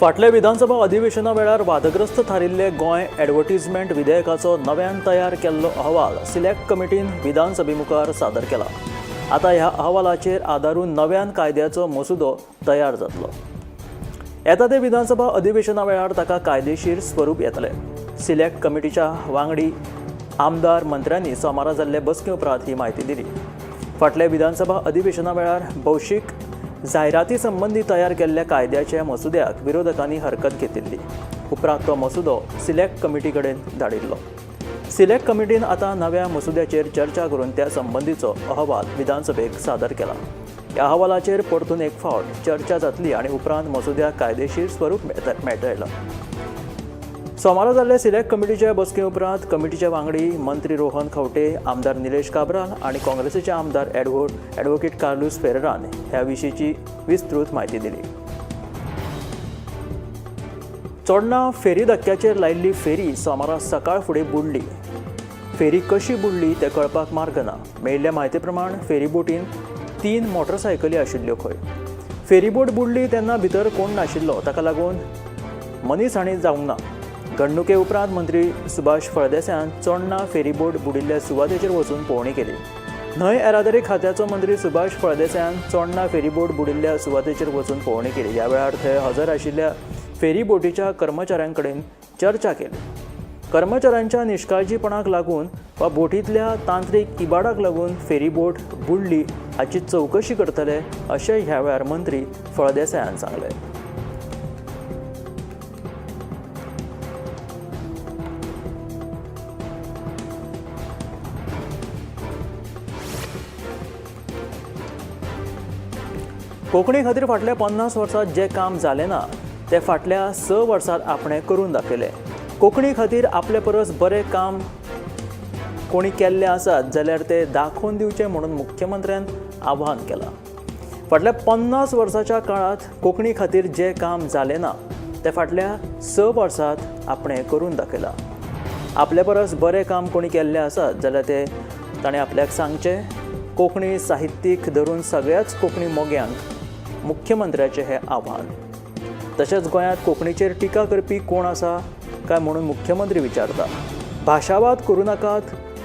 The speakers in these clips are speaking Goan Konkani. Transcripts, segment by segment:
फाटल्या विधानसभा अधिवेशना वेळार वादग्रस्त थारिल्ले गोंय ॲडव्हर्टिजमेंट विधेयकाचो नव्यान तयार केल्लो अहवाल सिलेक्ट कमिटीन विधानसभे मुखार सादर केला. आतां ह्या अहवालाचेर आदारून नव्यान कायद्याचो मसुदो तयार जातलो. येता ते विधानसभा अधिवेशना वेळार ताका कायदेशीर स्वरूप येतलें. सिलेक्ट कमिटीच्या वांगडी आमदार मंत्र्यांनी सोमारा जाल्ले बसके उपरांत ही म्हायती दिली. फाटल्या विधानसभा अधिवेशना वेळार भौशीक जायराती संबंदी तयार केल्ल्या कायद्याच्या मसुद्याक विरोधकांनी हरकत घेतिल्ली. उपरांत तो मसुदो सिलेक्ट कमिटी कडेन धाडिल्लो. सिलेक्ट कमिटीन आतां नव्या मसुद्याचेर चर्चा करून त्या संबंदीचो अहवाल विधानसभेक सादर केला. ह्या अहवालाचेर परतून एक फावट चर्चा जातली आनी उपरांत मसुद्याक कायदेशीर स्वरूप मेळटलें. सोमारा जाल्ले सिलेक्ट कमिटीच्या बसके उपरांत कमिटीचे वांगडी मंत्री रोहन खंवटे, आमदार निलेश काब्राल आनी काँग्रेसीचे आमदार ॲडव्होकेट कार्लूस फेरेरान ह्या विशींची विस्तृत म्हायती दिली. चोडणा फेरी धक्क्याचेर लायिल्ली फेरी सोमारा सकाळ फुडें बुडली. फेरी कशी बुडली तें कळपाक मार्ग ना. मेळिल्ल्या म्हायती प्रमाण फेरीबोटीन 3 मोटरसायकली आशिल्ल्यो खंय. फेरीबोट बुडली तेन्ना भितर कोण नाशिल्लो, ताका लागून मनीस हाणी जावंक ना. घडणुके उपरांत मंत्री सुभाष फळदेसायान चोडणा फेरीबोट बुडिल्ल्या सुवातेचेर वचून पळोवणी केली. न्हंय येरादारी खात्याचो मंत्री सुभाष फळदेसायान चोडणा फेरीबोट बुडिल्ल्या सुवातेचेर वचून पळोवणी केली. ह्या वेळार थंय हजर आशिल्ल्या फेरीबोटीच्या कर्मचाऱ्यां कडेन चर्चा केली. कर्मचाऱ्यांच्या निश्काळजीपणाक लागून वा बोटींतल्या तांत्रीक इबाडाक लागून फेरीबोट बुडली हाची चवकशी करतले अशें ह्या वेळार मंत्री फळदेसायान सांगलें. कोंकणी खातीर फाटल्या 50 वर्सांत जें काम जालें ना तें फाटल्या 6 वर्सांत आपणें करून दाखयलें. कोंकणी खातीर आपले परस बरें काम कोणी केल्लें आसात जाल्यार तें दाखोवन दिवचें म्हणून मुख्यमंत्र्यान आव्हान केलां. फाटल्या 50 वर्साच्या काळांत कोंकणी खातीर जें काम जालें ना तें फाटल्या 6 वर्सांत आपणें करून दाखयलां. आपले परस बरें काम कोणी केल्लें आसात जाल्यार तें ताणें आपल्याक सांगचें. कोंकणी साहित्यीक धरून सगळ्याच कोंकणी मोग्यांक मुख्यमंत्र्याचें हें आव्हान. तशेंच गोंयांत कोंकणीचेर टिका करपी कोण आसा काय म्हणून मुख्यमंत्री विचारता. भाशावाद करूं नाकात,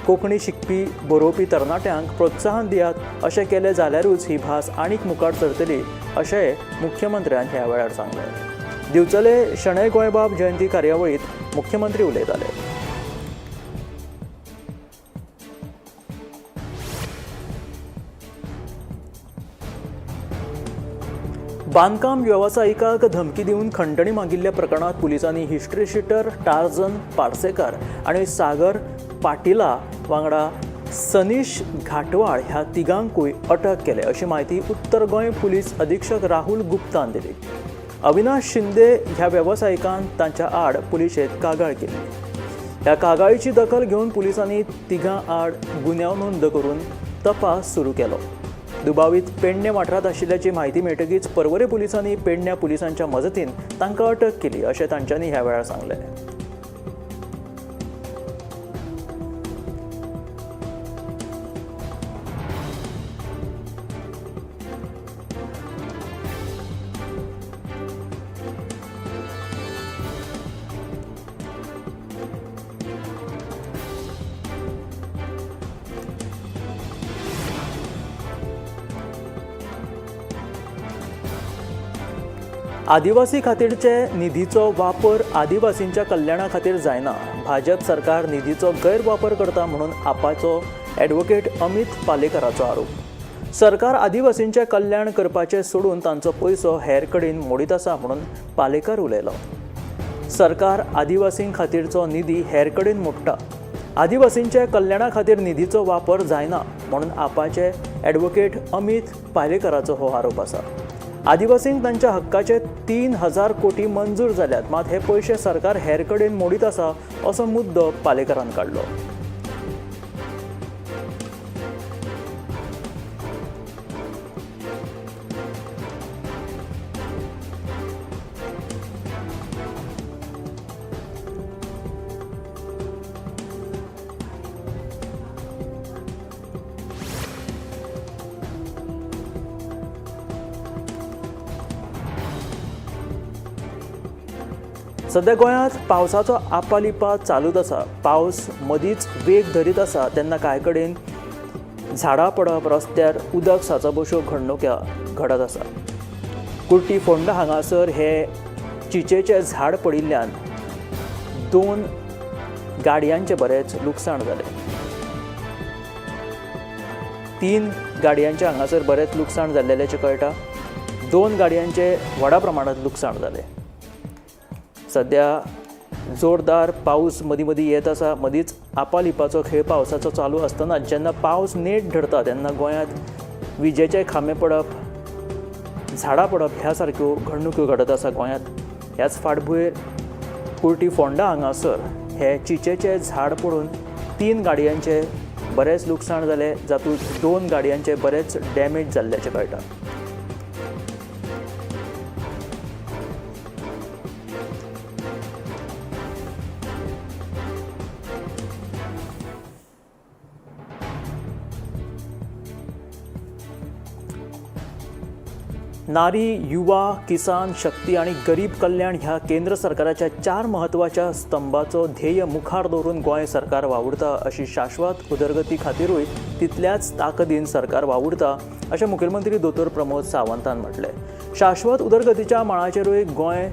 कोंकणी शिकपी बरोवपी तरणाट्यांक प्रोत्साहन दियात. अशें केलें जाल्यारूच ही भास आनीक मुखार सरतली अशेंय मुख्यमंत्र्यान ह्या वेळार सांगलें. दिवचले शणै गोंयबाब जयंती कार्यावळींत मुख्यमंत्री उलयताले. बांदकाम वेवसायिकाक धमकी दिवन खंडणी मागिल्ल्या प्रकरणांत पुलिसांनी हिस्ट्री शिटर टार्झन पार्सेकार आनी सागर पाटिला वांगडा सनीश घाटवाळ ह्या तिगांकूय अटक केले अशी म्हायती उत्तर गोंय पुलीस अधीक्षक राहुल गुप्तान दिली. अविनाश शिंदे ह्या वेवसायिकान तांच्या आड पुलिशेंत कागाळ केली. ह्या कागाळीची दखल घेवन पुलिसांनी तिगां आड गुन्यांव नोंद करून तपास सुरू केलो. दुबावीत पेडणे वाठारांत आशिल्ल्याची म्हायती मेळटकीच पर्वरे पुलिसांनी पेडण्या पुलिसांच्या मजतीन तांकां अटक केली अशें तांच्यांनी ह्या वेळार सांगलें. आदिवासी खातीरचे निधीचो वापर आदिवासींच्या कल्याणा खातीर जायना. भाजप सरकार निधीचो गैरवापर करता म्हणून आपाचो ॲडव्होकेट अमित पालेकराचो आरोप. सरकार आदिवासींचें कल्याण करपाचें सोडून तांचो पयसो हेर कडेन मोडीत आसा म्हणून पालेकर उलयलो. सरकार आदिवासीं खातीरचो निधी हेर कडेन मोडटा. आदिवासींच्या कल्याणा खातीर निधीचो वापर जायना म्हणून आपाचे ॲडव्होकेट अमित पालेकराचो हो आरोप आसा. आदिवासींक तांच्या हक्काचे 3000 कोटी मंजूर जाल्यात, मात हे पयशे सरकार हेर कडेन मोडीत आसा असो मुद्दो पालेकरान काडलो. सध्या गोंयांत पावसाचो आपालिपा चालूच आसा. पावस मदींच वेग धरीत आसा तेन्ना कांय कडेन झाडां पडप, रस्त्यार उदक सांचप अश्यो घडणुक्यो घडत आसा. कुर्टी फोंडा हांगासर हे चिचेचें झाड पडिल्ल्यान 2 गाडयांचें बरेंच लुकसाण जालें. 3 गाडयांचें हांगासर बरेंच लुकसाण जाल्ल्याचें कळटा. 2 गाडयांचें व्हडा प्रमाणांत लुकसाण जालें. सध्या जोरदार पावस मदीं मदीं येत आसा. मदींच आपालिपाचो खेळ पावसाचो चालू आसतना जेन्ना पावस नेट धरता तेन्ना गोंयांत विजेचे खांबे पडप, झाडां पडप ह्या सारक्यो घडणुक्यो घडत आसा गोंयांत. ह्याच फाटभुंयेर कुर्टी फोंडा हांगासर हे चिचेचें झाड पडून 3 गाडयांचें बरेंच लुकसाण जालें, जातूंत 2 गाडयांचें बरेंच डॅमेज जाल्ल्याचें कळटा. नारी, युवा, किसान शक्ती आनी गरीब कल्याण ह्या केंद्र सरकाराच्या 4 म्हत्वाच्या स्तंभाचो ध्येय मुखार दवरून गोंय सरकार वावुरता अशी शाश्वत उदरगती खातीरूय तितल्याच ताकदीन सरकार वावुरता अशें मुखेलमंत्री दोतोर प्रमोद सावंतान म्हटलें. शाश्वत उदरगतीच्या मळाचेरूय गोंय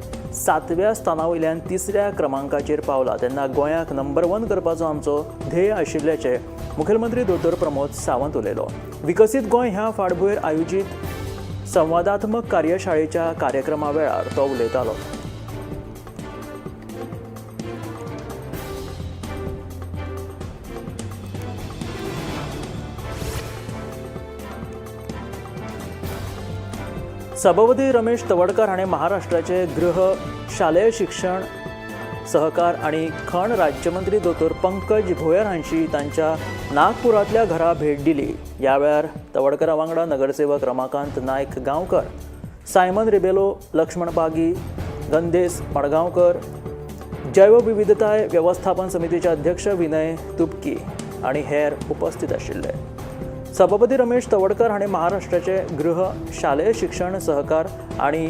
7व्या स्थाना वयल्यान 3ऱ्या क्रमांकाचेर पावला तेन्ना गोंयाक नंबर 1 करपाचो आमचो ध्येय आशिल्ल्याचें मुखेलमंत्री दोतोर प्रमोद सावंत उलयलो. विकसीत गोंय ह्या फाटभुंयेर आयोजीत संवादात्मक कार्यशाळेच्या कार्यक्रमा वेळार तो उलयतालो. सभापती रमेश तवडकर हाणें महाराष्ट्राचे गृह, शालेय शिक्षण, सहकार आनी खण राज्यमंत्री दोतोर पंकज भोयर हांची तांच्या नागपुरांतल्या घरा भेट दिली. ह्या वेळार तवडकरा वांगडा नगरसेवक रमाकांत नायक गांवकर, सायमन रिबेलो, लक्ष्मण पागी, गंदेस मडगांवकर, जैवविविधताय वेवस्थापन समितीचे अध्यक्ष विनय तुपकी आनी हेर उपस्थित आशिल्ले. सभापती रमेश तवडकर हाणें महाराष्ट्राचे गृह, शालेय शिक्षण, सहकार आनी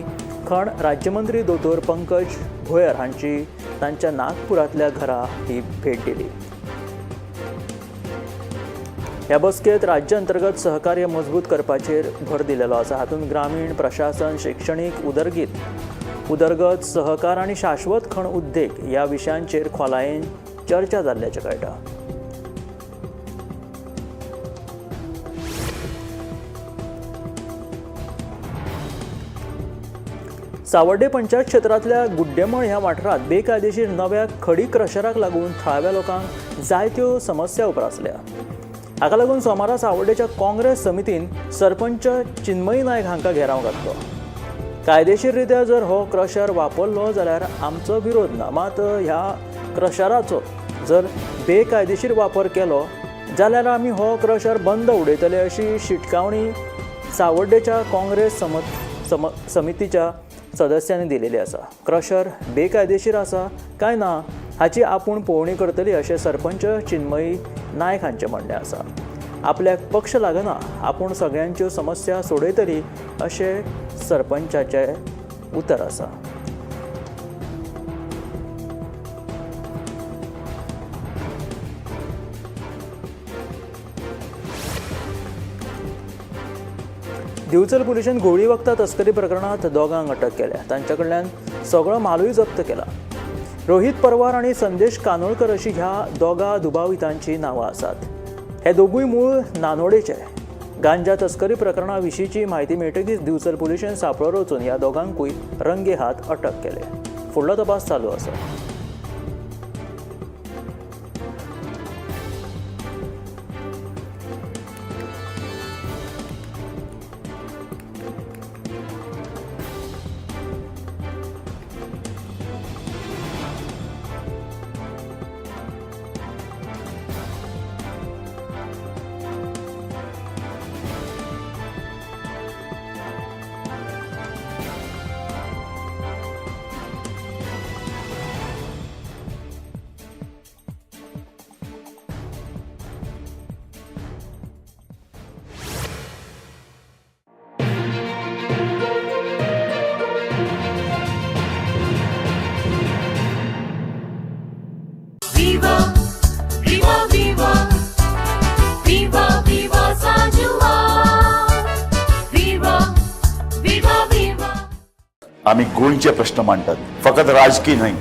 खण राज्यमंत्री दोतोर पंकज भोयर हांची तांच्या नागपुरांतल्या घरा ही भेट दिली. ह्या बसकेंत राज्य अंतर्गत सहकार्य मजबूत करपाचेर भर दिलेलो आसा. हातूंत ग्रामीण प्रशासन, शिक्षणीक उदरगत, सहकार आनी शाश्वत खण उद्देग ह्या विशयांचेर खोलायेन चर्चा जाल्ल्याचें कळटा. सावर्डे पंचायत क्षेत्रांतल्या गुड्डेमळ ह्या वाठारांत बेकायदेशीर नव्या खडी क्रशराक लागून थळाव्या लोकांक जायत्यो समस्या उप्रासल्या. हाका लागून सोमारा सावर्डेच्या काँग्रेस समितीन सरपंच चिन्मयी नायक हांकां घेराव घातलो. कायदेशीर रित्या जर हो क्रशर वापरलो जाल्यार आमचो विरोध ना, मात ह्या क्रशराचो जर बेकायदेशीर वापर केलो जाल्यार आमी हो क्रशर बंद उडयतले अशी शिटकावणी सावर्डेच्या काँग्रेस समितीच्या सदस्यांनी दिलेली आसा. क्रशर बेकायदेशीर आसा काय ना हाची आपूण पळोवणी करतली अशें सरपंच चिन्मयी नायक हांचें म्हणणें आसा. आपल्याक पक्ष लागना, आपूण सगळ्यांच्यो समस्या सोडयतली अशें सरपंचाचें उतर आसा. दिवचल पुलिशेन घोळी वखदां तस्करी प्रकरणांत दोगांक अटक केल्या. तांच्या कडल्यान सगळो मालूय जप्त केला. रोहित परवार आनी संदेश कानोळकर अशी ह्या दोगा दुबावितांची नांवां आसात. हे दोगूय मूळ नानोडेचे. गांजा तस्करी प्रकरणा विशींची म्हायती मेळटकीच दिवचल पुलिशेन सांपळो रचून ह्या दोगांकूय रंगे हात अटक केले. फुडलो तपास चालू आसा. आमी गोंयचे प्रश्न मांडटात, फकत राजकीय न्हय,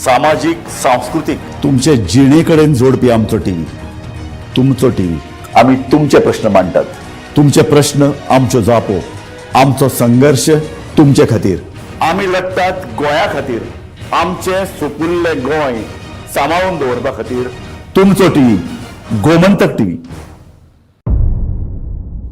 सामाजीक, सांस्कृतीक, तुमचे जिणे कडेन जोडपी आमचो टीव्ही, तुमचो टीव्ही. आमी तुमचे प्रश्न मांडटात, तुमचे प्रश्न आमच्यो जापो, आमचो संघर्श तुमचे खातीर. आमी लढटात गोंया खातीर, आमचें सुपुल्लें गोंय सांबाळून दवरपा खातीर. तुमचो टीव्ही, गोमंतक टीव्ही.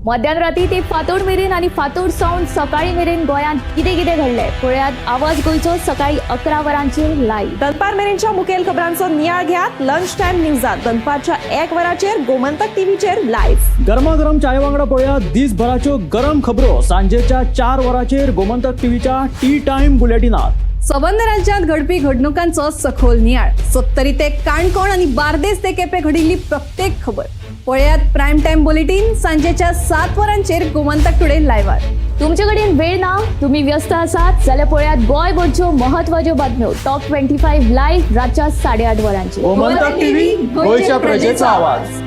मध्यान राती ते फांतोड मेरेन आनी फांतोड सावन सकाळी मेरेन गोंयांत कितें कितें घडलें पळयात आवाज गोंयचो सकाळी 11 वरांचेर लायव्ह. दनपार मेरेनच्या मुखेल खबरांचो नियाळ घेयात लंच टायम न्यूजात दनपारच्या 1 वराचेर गोमंतक टीव्हीचेर लायव्ह. गरमागरम चाये वांगडा पळयात दिसभराच्यो गरम खबरो सांजेच्या 4 वरांचेर गोमंतक टीव्हीच्या टी टायम बुलेटिनात. सबंद राज्यांत घडपी घडणुकांचो सखोल नियाळ, सत्तरी ते काणकोण आनी बार्देस ते केपें घडिल्ली प्रत्येक खबर पळयात प्रायम टायम बुलेटीन सांजेच्या 7 वरांचेर गोमंतक टुडे लायव्हार. तुमचे कडेन वेळ ना, तुम्ही व्यस्त आसात जाल्यार पळयात गोंयभरच्यो महत्वाच्यो बातम्यो टॉप 25 लायव्ह रातच्या 8:30 वरांचेर. गोमंतक टीव्ही, गोंयच्या प्रजेचा आवाज.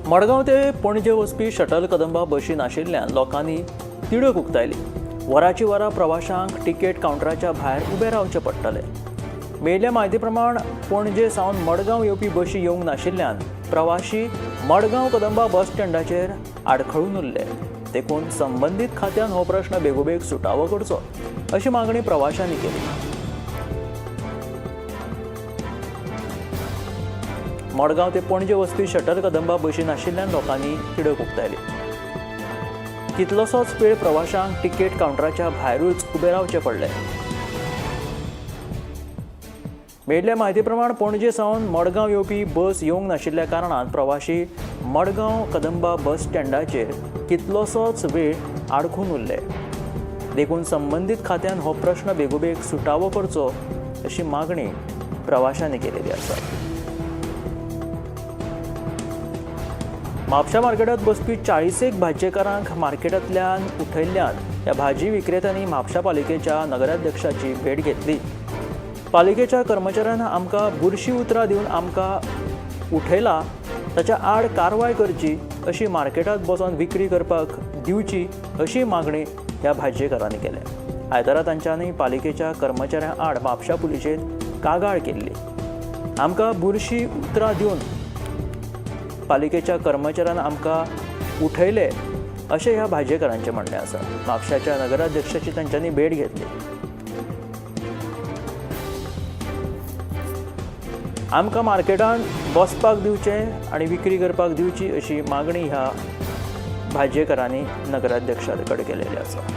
मडगांव ते पणजे वचपी शटल कदंबा बशी नाशिल्ल्यान लोकांनी तिडक उक्तायली. वराची वरां प्रवाशांक तिकेट कावंटराच्या भायर उबे रावचें पडटलें. मेळिल्ल्या म्हायती प्रमाण पणजे सावन मडगांव येवपी बशी येवंक नाशिल्ल्यान प्रवाशी मडगांव कदंबा बस स्टँडाचेर आडखळून उरले. देखून संबंदीत खात्यान हो प्रश्न बेगोबेग सुटावो करचो अशी मागणी प्रवाशांनी केली. मडगांव ते पणजे वचपी शटल कदंबा बशी नाशिल्ल्यान लोकांनी तिडक उक्तायली. कितलोसोच वेळ प्रवाशांक तिकेट कावंटराच्या भायरूच उबे रावचें पडलें. मेळिल्ल्या म्हायती प्रमाण पणजे सावन मडगांव येवपी बस येवंक नाशिल्ल्या कारणान प्रवाशी मडगांव कदंबा बस स्टँडाचेर कितलोसोच वेळ आडखून उरले. देखून संबंदीत खात्यान हो प्रश्न बेगोबेग सुटावो करचो अशी मागणी प्रवाशांनी केलेली आसा. म्हापशा मार्केटांत बसपी 40 भाजयेकारांक मार्केटांतल्यान उठयल्ल्यान ह्या भाजी विक्रेत्यांनी म्हापशा पालिकेच्या नगराध्यक्षाची भेट घेतली. पालिकेच्या कर्मचाऱ्यान आमकां बुरशी उतरां दिवन आमकां उठयला, ताच्या आड कारवाय करची अशी मार्केटांत बसोन विक्री करपाक दिवची अशी मागणी ह्या भाजयेकारांनी केल्या. आयतारा तांच्यांनी पालिकेच्या कर्मचाऱ्यां आड म्हापशा पुलिशेंत कागाळ केल्ली. आमकां बुरशी उतरां दिवन पालिकेच्या कर्मचाऱ्यान आमकां उठयले अशें ह्या भाजयेकारांचें म्हणणें आसा. म्हापशाच्या नगराध्यक्षाची तांच्यांनी भेट घेतली. आमकां मार्केटांत बसपाक दिवचें आनी विक्री करपाक दिवची अशी मागणी ह्या भाजयेकारांनी नगराध्यक्षा कडेन केलेली आसा.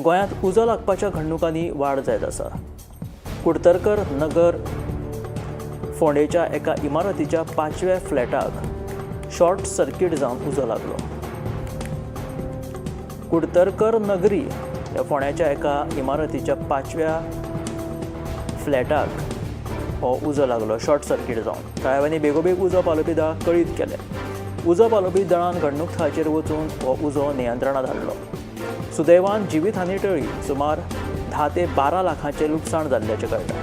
गोंयांत उजो लागपाच्या घडणुकांनी वाड जायत आसा. कुडतरकर नगर फोंडेच्या एका इमारतीच्या 5व्या फ्लॅटाक शॉर्ट सर्किट जावन उजो लागलो. कुडतरकर नगरी ह्या फोंड्याच्या एका इमारतीच्या 5व्या फ्लॅटाक हो उजो लागलो शॉर्ट सर्किट जावन. थळाव्यांनी बेगोबेग उजो पालोवपी दळाक कळीत केलें. उजो पालोवपी दळान घडणूक थळाचेर वचून हो उजो नियंत्रणांत हाडलो. सुदैवान जिवीत हानी टळ्ळी. सुमार 10 ते 12 लाखांचें लुकसाण जाल्ल्याचें कळटा.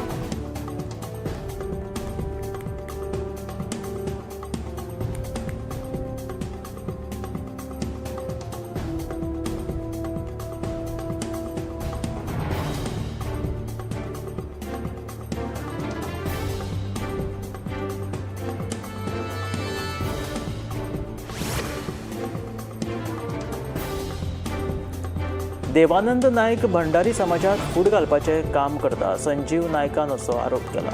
देवानंद नायक भंडारी समाजात फूट घालपाचें काम करता संजीव नायकान असो आरोप केला.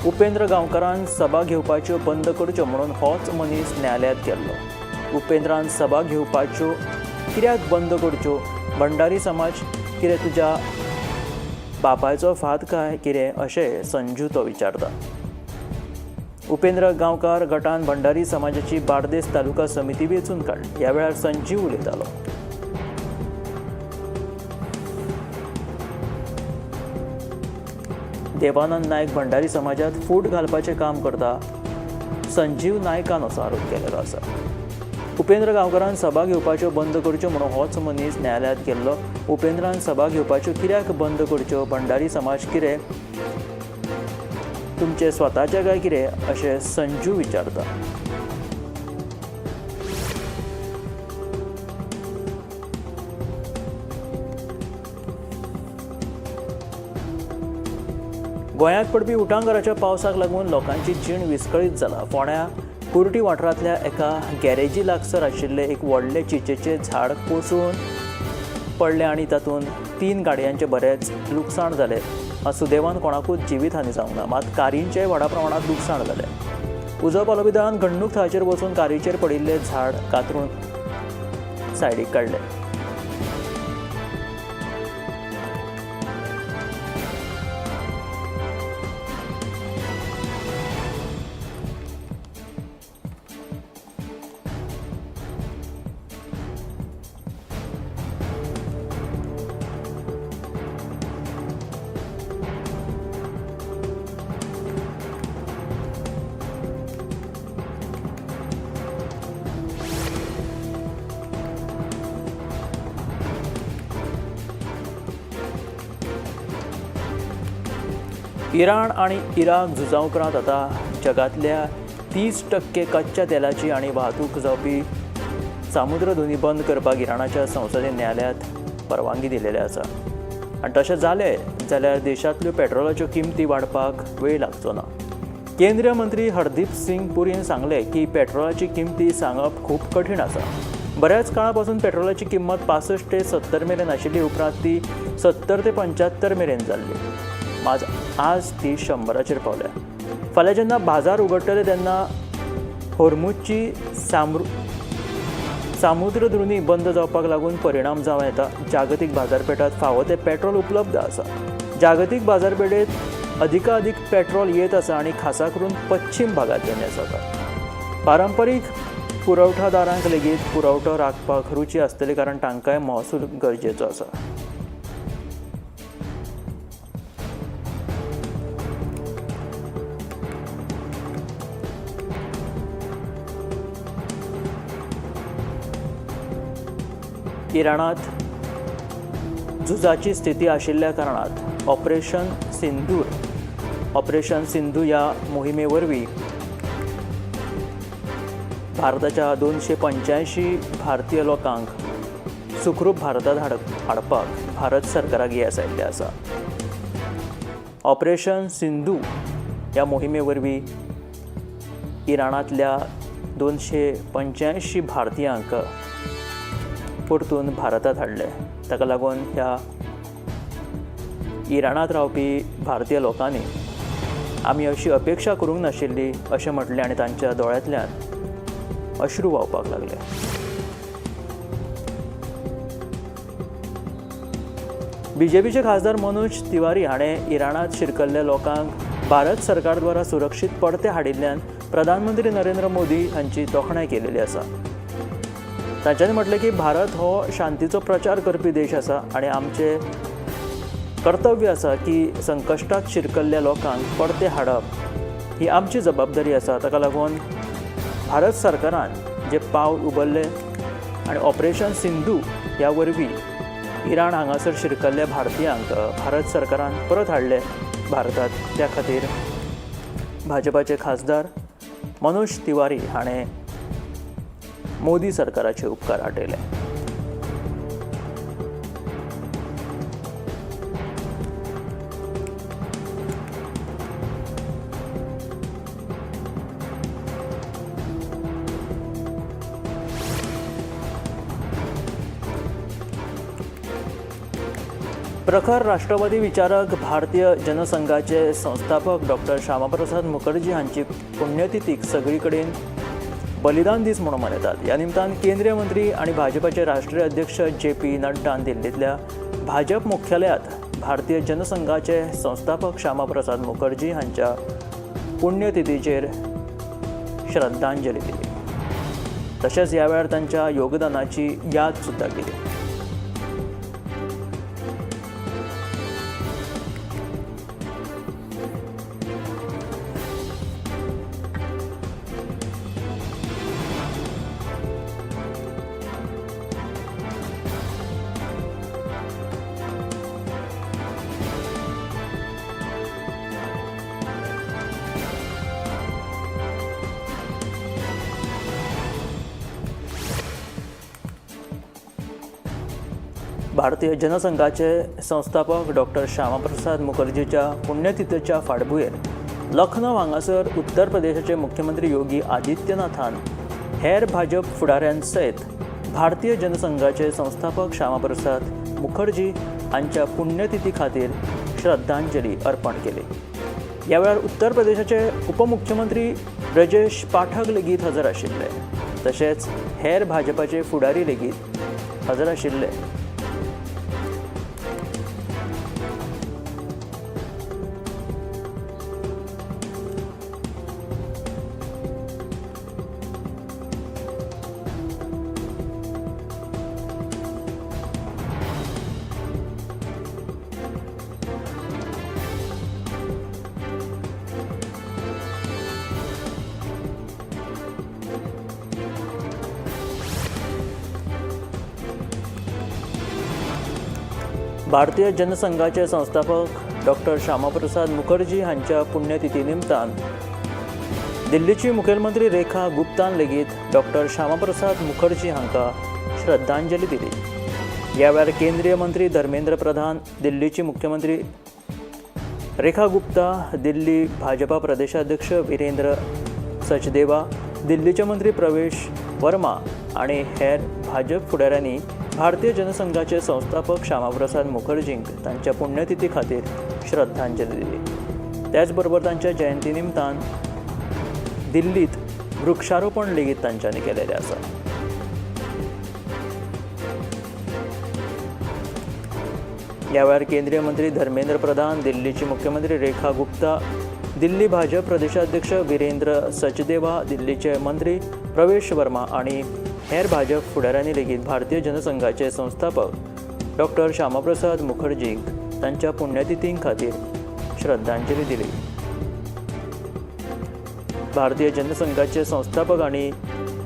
उपेंद्र गांवकारान सभा घेवपाच्यो बंद करच्यो म्हणून होच मनीस न्यायालयांत गेल्लो. उपेंद्रान सभा घेवपाच्यो कित्याक बंद करच्यो, भंडारी समाज कितें तुज्या बापायचो फात काय कितें अशें संजू तो विचारता. उपेंद्र गांवकार गटान भंडारी समाजाची बार्देस तालुका समिती वेंचून काडली. ह्या वेळार संजीव उलयतालो. देवानंद नायक भंडारी समाजात फूट घालपाचें काम करता, संजीव नायकान असो आरोप केलेलो आसा। उपेंद्र गांवकारान सभा घेवपाच्यो बंद करच्यो म्हणून होच मनीस न्यायालयांत गेल्लो। उपेंद्रान सभा घेवपाच्यो कित्याक बंद करच्यो, भंडारी समाज कितें तुमचे स्वताचे काय कितें, अशें संजू विचारता। गोंयांत पडपी उटांगाराच्या पावसाक लागून लोकांची जीण विस्कळीत जाला। फोंड्या कुर्टी वाठारांतल्या एका गॅरेजी लागसर आशिल्लें एक व्हडलें चिंचेचें झाड कोसळून पडलें आनी तातूंत 3 गाडयांचें बरेंच लुकसाण जालें। मात सुदैवान कोणाकूच जिवीतहानी जावंक ना, मात कारींचें व्हडा प्रमाणांत लुकसाण जालें। उजो पालोवपी दळान घडणूक थळाचेर वचून कारीचेर पडिल्लें झाड कातरून सायडीक काडलें। इराण आनी इराक झुजा उपरांत आतां जगांतल्या 30% कच्च्या तेलाची आनी वाहतूक जावपी सामुद्रधुनी बंद करपाक इराणाच्या संसदीय न्यायालयांत परवानगी दिलेली आसा। आनी तशें जालें जाल्यार देशांतल्यो पेट्रोलाच्यो किमती वाडपाक वेळ लागचो ना। केंद्रीय मंत्री हरदीप सिंग पुरीन सांगलें की पेट्रोलाची किमती सांगप खूब कठीण आसा। बऱ्याच काळा पासून पेट्रोलाची किंमत 65 ते 70 मेरेन आशिल्ली, उपरांत ती 70 ते 75 मेरेन जाल्ली, मात आज ती 100 पावल्या। फाल्यां जेन्ना बाजार उगडटले तेन्ना होर्मुजची सामुद्रधुनी बंद जावपाक लागून परिणाम जावं येता। जागतीक बाजारपेठांत फावो तें पेट्रोल उपलब्ध आसा। जागतीक बाजारपेठेंत अधिकाधिक पेट्रोल येत आसा आनी खासा करून पश्चिम भागांतल्यान येता। पारंपरीक पुरवठादारांक लेगीत पुरवठो राखपाक रुची आसतली, कारण तांकांय महसूल गरजेचो आसा। इराणात झुजाची स्थिती आशिल्ल्या कारणात ऑपरेशन सिंधू ह्या मोहिमे वरवीं भारताच्या 285 भारतीय लोकांक सुखरूप भारतात हाडपाक भारत सरकाराक येस आयिल्लें आसा। ऑपरेशन सिंधू ह्या मोहिमे वरवीं इराणांतल्या 285 भारतीयांक परतून भारतांत हाडले। ताका लागून ह्या इराणांत रावपी भारतीय लोकांनी आमी अशी अपेक्षा करूंक नाशिल्ली अशें म्हटलें आनी तांच्या दोळ्यांतल्यान अश्रू व्हांवपाक लागले। बीजेपीचे खासदार मनोज तिवारी हाणें इराणांत शिरकल्ल्या लोकांक भारत सरकार द्वारा सुरक्षीत परते हाडिल्ल्यान प्रधानमंत्री नरेंद्र मोदी हांची तोखणाय केलेली आसा। तांच्यांनी म्हटलें की भारत हो शांतीचो प्रचार करपी देश आसा आनी आमचें कर्तव्य आसा की संकश्टांत शिरकल्ल्या लोकांक परते हाडप ही आमची जबाबदारी आसा। ताका लागून भारत सरकारान जे पावल उबारलें आनी ऑपरेशन सिंधू ह्या वरवीं इराण हांगासर शिरकल्ल्या भारतीयांक भारत सरकारान परत हाडले भारतांत, त्या खातीर भाजपाचे खासदार मनोज तिवारी हाणें मोदी सरकाराचे उपकार आटयले। प्रखर राष्ट्रवादी विचारक भारतीय जनसंघाचे संस्थापक डॉक्टर श्यामाप्रसाद मुखर्जी हांची पुण्यतिथीक सगळी कडेन बलिदान दीस म्हणून मनयतात। ह्या निमतान केंद्रीय मंत्री आनी भाजपाचे राष्ट्रीय अध्यक्ष जे पी नड्डान दिल्लींतल्या भाजप मुख्यालयांत भारतीय जनसंघाचे संस्थापक श्यामाप्रसाद मुखर्जी हांच्या पुण्यतिथीचेर श्रद्धांजली दिली। तशेंच ह्या वेळार तांच्या योगदानाची याद सुद्दां केली। भारतीय जनसंघाचे संस्थापक डॉक्टर श्यामाप्रसाद मुखर्जीच्या पुण्यतिथीच्या फाटभुंयेर लखनौ हांगासर उत्तर प्रदेशाचे मुख्यमंत्री योगी आदित्यनाथान हेर भाजप फुडाऱ्यां सयत भारतीय जनसंघाचे संस्थापक श्यामाप्रसाद मुखर्जी हांच्या पुण्यतिथी खातीर श्रद्धांजली अर्पण केली. ह्या वेळार उत्तर प्रदेशाचे उपमुख्यमंत्री ब्रजेश पाठक लेगीत हजर आशिल्ले. तशेंच हेर भाजपाचे फुडारी लेगीत हजर आशिल्ले. भारतीय जनसंघाचे संस्थापक डॉक्टर श्यामाप्रसाद मुखर्जी हांच्या पुण्यतिथी निमतान दिल्लीची मुखेलमंत्री रेखा गुप्तान लेगीत डॉक्टर श्यामाप्रसाद मुखर्जी हांकां श्रद्धांजली दिली. ह्या वेळार केंद्रीय मंत्री धर्मेंद्र प्रधान, दिल्लीची मुख्यमंत्री रेखा गुप्ता, दिल्ली भाजपा प्रदेशाध्यक्ष वीरेंद्र सचदेवा, दिल्लीचे मंत्री प्रवेश वर्मा आनी हेर भाजप फुडाऱ्यांनी भारतीय जनसंघाचे संस्थापक श्यामाप्रसाद मुखर्जींक तांच्या पुण्यतिथी खातीर श्रद्धांजली दिली. त्याचबरोबर तांच्या जयंती निमतान दिल्लीत वृक्षारोपण लेगीत तांच्यांनी केलेलें आसा. ह्या वेळार केंद्रीय मंत्री धर्मेंद्र प्रधान, दिल्लीची मुख्यमंत्री रेखा गुप्ता, दिल्ली भाजप प्रदेशाध्यक्ष वीरेंद्र सचदेवा, दिल्लीचे मंत्री प्रवेश वर्मा आनी हेर भाजप फुडाऱ्यांनी लेगीत भारतीय जनसंघाचे संस्थापक डॉक्टर श्यामाप्रसाद मुखर्जींक तांच्या पुण्यतिथीं खातीर श्रद्धांजली दिली. भारतीय जनसंघाचे संस्थापक आनी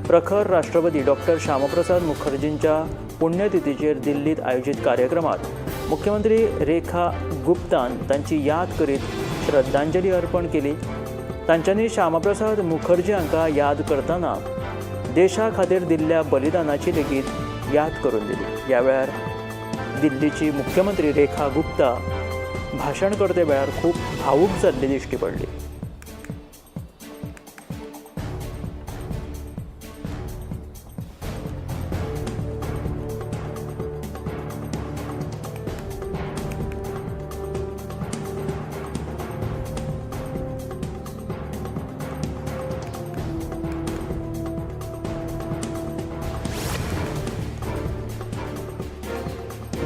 प्रखर राष्ट्रपती डॉक्टर श्यामाप्रसाद मुखर्जींच्या पुण्यतिथीचेर दिल्लीत आयोजीत कार्यक्रमात मुख्यमंत्री रेखा गुप्तान तांची याद करीत श्रद्धांजली अर्पण केली. तांच्यांनी श्यामाप्रसाद मुखर्जी हांकां याद करतना देशा खातीर दिल्ल्या बलिदानाची लेगीत याद करून दिली. ह्या वेळार दिल्लीची मुख्यमंत्री रेखा गुप्ता भाशण करते वेळार खूब भावूक जाल्ली दिश्टी पडली.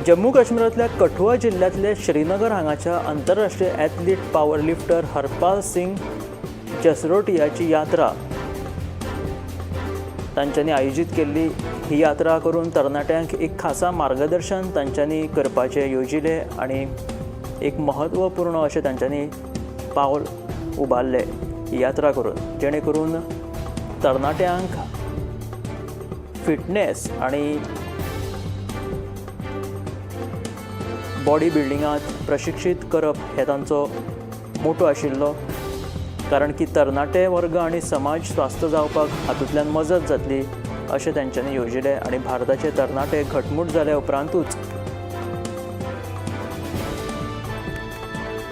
जम्मू काश्मीरांतल्या कठुआ जिल्ल्यांतले श्रीनगर हांगाच्या आंतरराष्ट्रीय athlete power lifter Harpal Singh जसरोटियाची यात्रा तांच्यांनी आयोजीत केल्ली. ही यात्रा करून तरणाट्यांक एक खासा मार्गदर्शन तांच्यांनी करपाचें येवजिलें आनी एक म्हत्वपूर्ण अशें तांच्यांनी पावल उबारलें ही यात्रा करून, जेणे करून तरणाट्यांक फिटनेस आनी बॉडी बिल्डिंगांत प्रशिक्षीत करप हे तांचो मोटो आशिल्लो. कारण की तरणाटे वर्ग आनी समाज स्वस्थ जावपाक हातूंतल्यान मजत जातली अशें तांच्यांनी येवजिलें आनी भारताचे तरणाटे घटमूट जाल्या उपरांतूच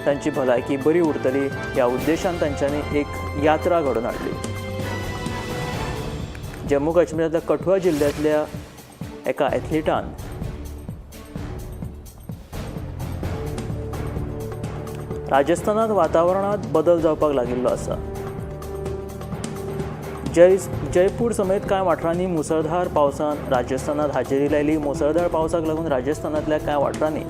तांची भलायकी बरी उरतली ह्या उद्देशान तांच्यांनी एक यात्रा घडोवन हाडली. जम्मू काश्मीरांतल्या कठुआ जिल्ल्यांतल्या एका एथलिटान राजस्थानात वातावरणांत बदल जावपाक लागिल्लो आसा. जयपूर समेत कांय वाठारांनी मुसळधार पावसान राजस्थानात हाजेरी लायली. मुसळधार पावसाक लागून राजस्थानांतल्या कांय वाठारांनी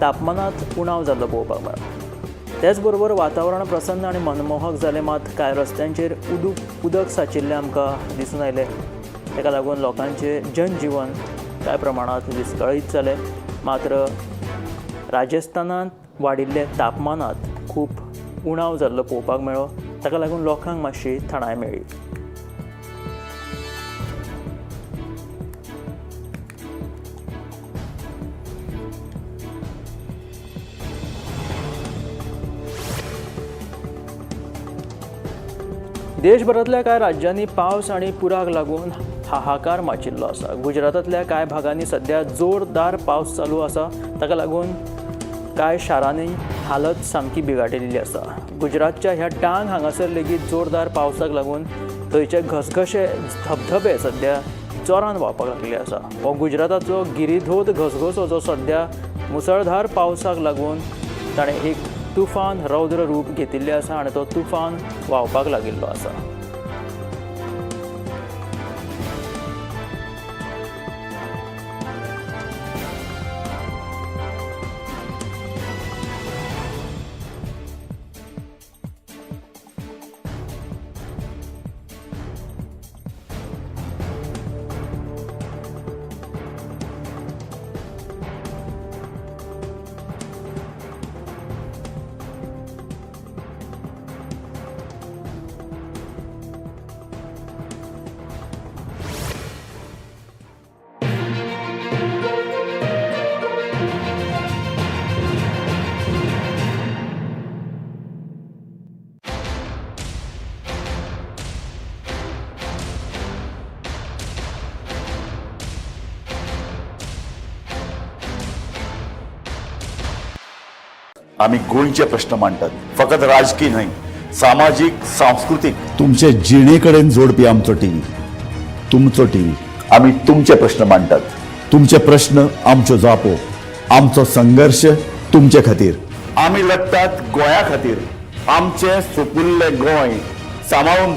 तापमानांत उणाव जाल्लो पळोवपाक मेळ्ळो. त्याचबरोबर वातावरण प्रसन्न आनी मनमोहक जालें, मात कांय रस्त्यांचेर उदक सांचिल्लें आमकां दिसून आयलें. ताका लागून लोकांचें जनजिवन कांय प्रमाणांत विस्कळीत जालें. मात्र राजस्थानांत वाडिल्ल्या तापमानांत खूब उणाव जाल्लो पळोवपाक मेळ्ळो. ताका लागून लोकांक मातशी थंडाय मेळ्ळी. देशभरांतल्या कांय राज्यांनी पावस आनी पुराक लागून हाहाकार माचिल्लो आसा. गुजरातांतल्या कांय भागांनी सध्या जोरदार पावस चालू आसा. ताका लागून कांय शारांनी हालत सामकी बिगाडिल्ली आसा. गुजरातच्या ह्या डांग हांगासर लेगीत जोरदार पावसाक लागून थंयचे घसघशे धबधबे सध्या जोरान व्हांवपाक लागले आसा. हो गुजराताचो गिरिधोत घसघसो जो सध्या मुसळधार पावसाक लागून ताणें एक तुफान रौद्र रूप घेतिल्लें आसा आनी तो तुफान व्हांवपाक लागिल्लो आसा. आमी गोंयचे प्रश्न मांडटात, फकत राजकी न्हय, सामाजीक, सांस्कृतीक, तुमचे जिणे कडेन जोडपी आमचो टीव्ही, तुमचो टीव्ही. आमी तुमचे प्रश्न मांडटात, तुमचे प्रश्न आमच्यो जापो, आमचो संघर्श तुमचे खातीर. आमी लडटात गोंया खातीर. आमचें सुपुल्लें गोंय सांबाळून.